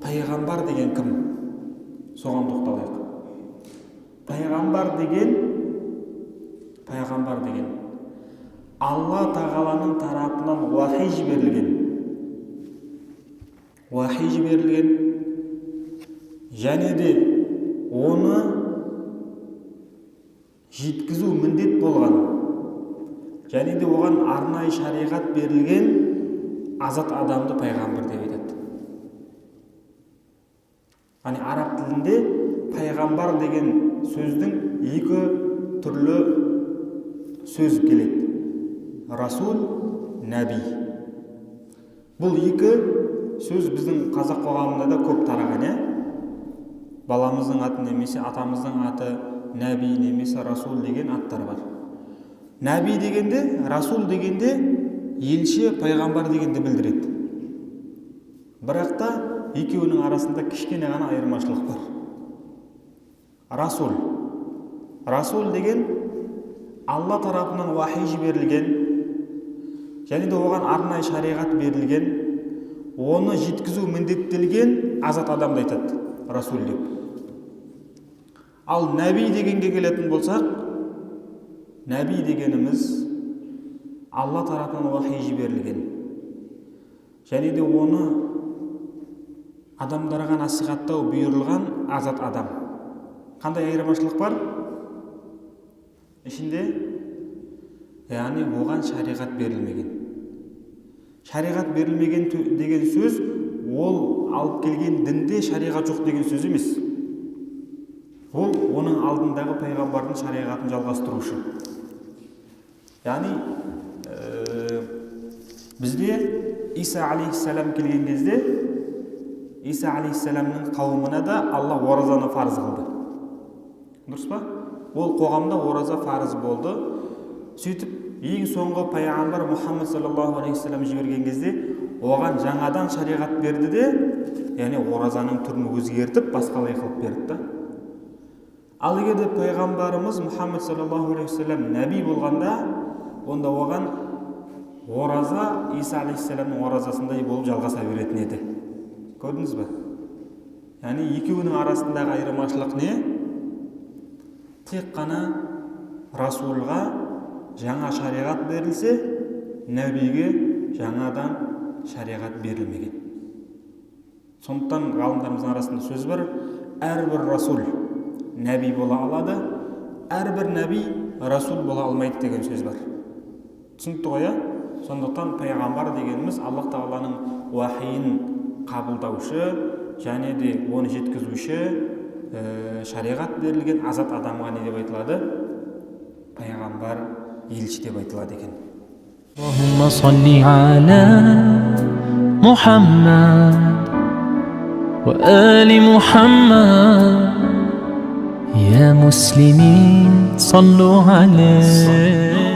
Пайғамбар деген кім? Соған тоқталайық. Пайғамбар деген Алла тағаланың тарапынан уахи жіберілген және де оны жеткізу міндет болған және де оған арнайы шариғат берілген азат адамды пайғамбар деп айтады. Яғни араб тілінде пайғамбар деген сөздің екі түрлі сөз келеді: расул, нәби. Бұл екі сөз біздің қазақ қоғамында да көп тараған, иә. Баламыздың аты немесе атамыздың аты Нәби немесе Расул деген аттар бар. Нәби дегенде, расул дегенде елші, пайғамбар дегенді білдіреді. Бірақ та екеуінің арасында кішкене ғана айырмашылық бар. Расул деген Алла тарапынан уахи жіберілген және де оған арнайы шариғат берілген, оны жеткізу міндеттелген азат адамды айтады расул деп. Ал нәби дегенге келетін болсақ, нәби дегеніміз Алла тарапынан уахи жіберілген және де оны адамдарға насихаттау бұйырылған азат адам. Қандай айырмашылық бар ішінде? Яғни оған шариғат берілмеген. Шариғат берілмеген деген сөз ол алып келген дінде шариғат жоқ деген сөз емес. Ол оның алдындағы пайғамбардың шариғатын жалғастырушы. Яғни бізде Иса алейхиссалам келген кезде, Иса алейхиссаламның қауымына да Алла оразаны фарыз қылды, дұрыс па? Ол қоғамда ораза фарыз болды. Сөйтіп, ең соңғы пайғамбар Мұхаммад саллаллаху алейхи вассалам жіберген кезде, оған жаңадан шариғат берді де, яғни оразаның түрін өзгертіп, басқалай қылып берді да. Ал егер де пайғамбарымыз Мұхаммад саллаллаху алейхи вассалам нәби болғанда, онда оған ораза Иса алейхиссаламның оразасындай болып жалғаса беретін еді. Көрдіңіз бе? Яғни екеуінің арасындағы айырмашылық не? Тек қана расулға жаңа шариғат берілсе, нәбиге жаңадан шариғат берілмеген. Сондықтан ғалымдарымыздың арасында сөз бар: әрбір расул нәби бола алады, әрбір нәби расул бола алмайды деген сөз бар. Түсінікті ғой, иә? Сондықтан пайғамбар дегеніміз Аллах тағаланың уахиін қабылдаушы және де оны жеткізуші, шариғат берілген азат адамға не деп айтылады? Пайғамбар, елші деп айтылады екен. اللهم صل على محمد وآل محمد. يا مسلمين، صلوا عليه.